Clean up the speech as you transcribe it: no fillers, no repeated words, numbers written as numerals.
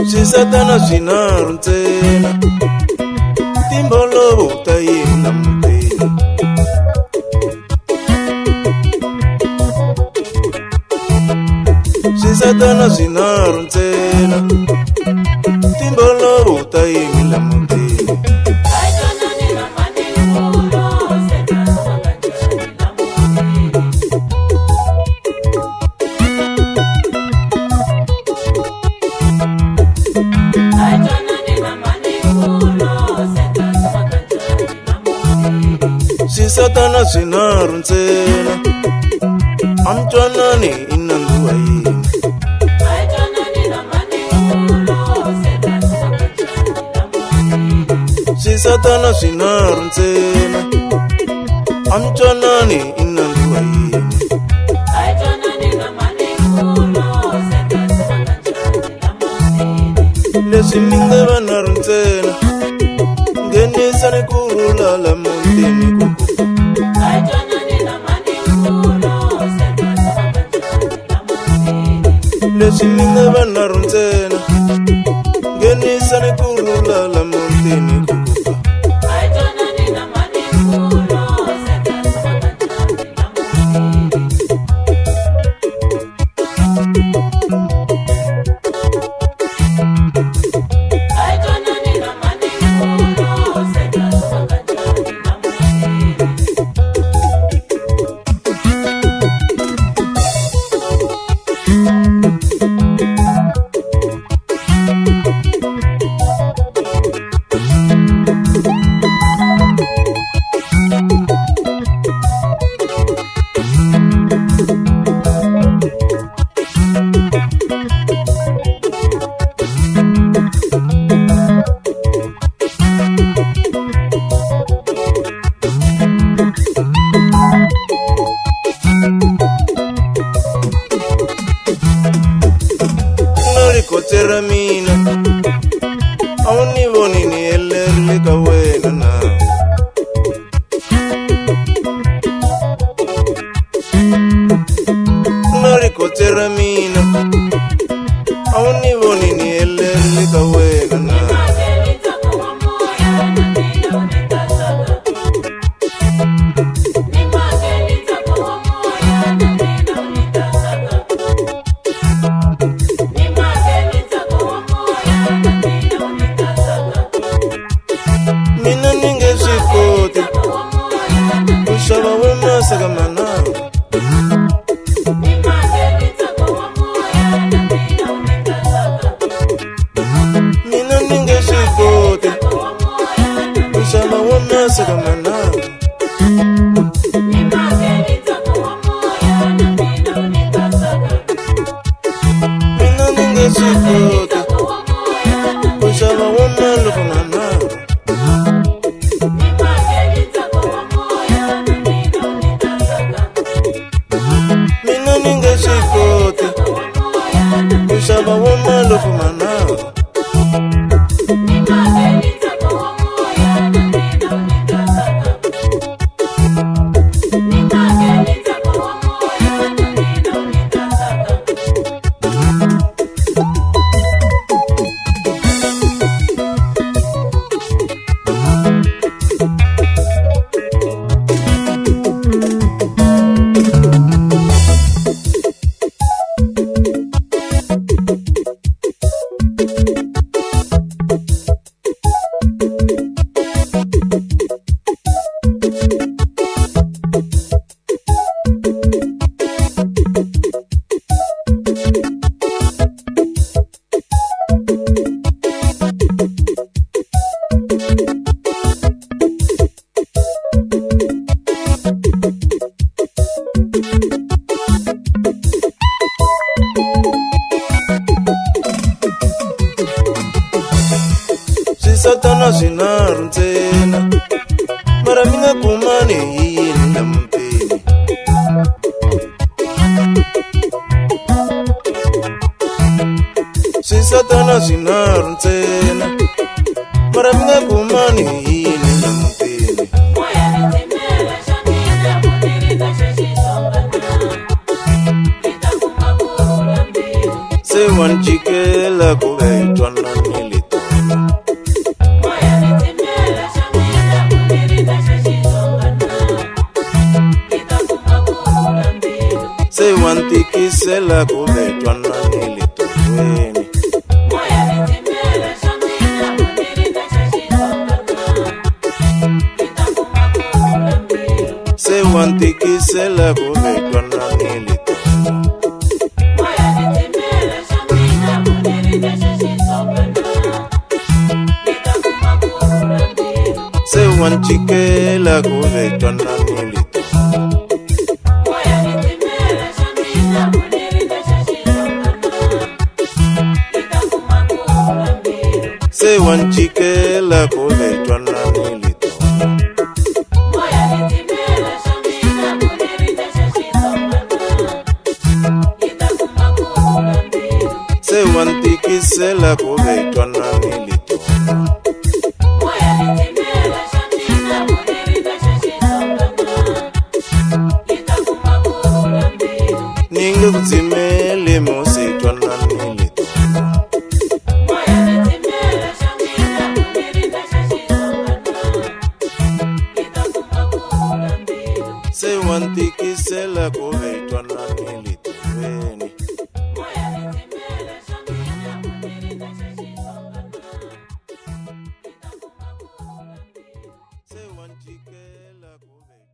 Swisatana swinharhu ntsena timbolovo ta yena mutini. Swisatana swinharhu ntsena timbolovo ta yimila mutini. Swisatana swinharhu ntsena a mi twanani i nandzu wa yini. Swisatana swinharhu ntsena a mi twanani i nandzu wa yini. Leswi mi nga vanharhu ntsena nghenisani ku rhula la mutini ku ku. Leswi mi nga vanharhu ntsena nghenisani ku rhula la mutini ku ku. Khotse ra mina a wu ni voni ni helerile ka wena na. Na rikhotse ra mina a wu ni voni ni helerile ka wena na. Mina ni nge swi koti ku xava we masaka manharhu. Mina ni nge swi koti ku xava we masaka manharhu. Mina ni nge swi koti ku xava we malufu manharhu. Mina ni nge swi koti ku xava wo malufu manharhu. Swisatana swinharhu ntsena mara mi nga kumani hi yini la mutini. Swinkatana swinharhu ntsena mara mi nga kumani hi yini la mutini. Se wa ni jikela ku ve hi twananile tolo. Se wa ni tikisela ku ve hi twananile tolweni. Se wa ni tikisela ku ve hi twananile tolo. Se wa ni jikela ku ve hi twananile tolo. Se wa ni jikela ku ve hi twananile tolo. Se wa ni tikisela ku ve hi twananile tolo. Ni nge ku dzimeli musi hi twananile tolo. Se wa ni tikisela ku ve hi twananile tolweni. Se wa ni jikela ku ve.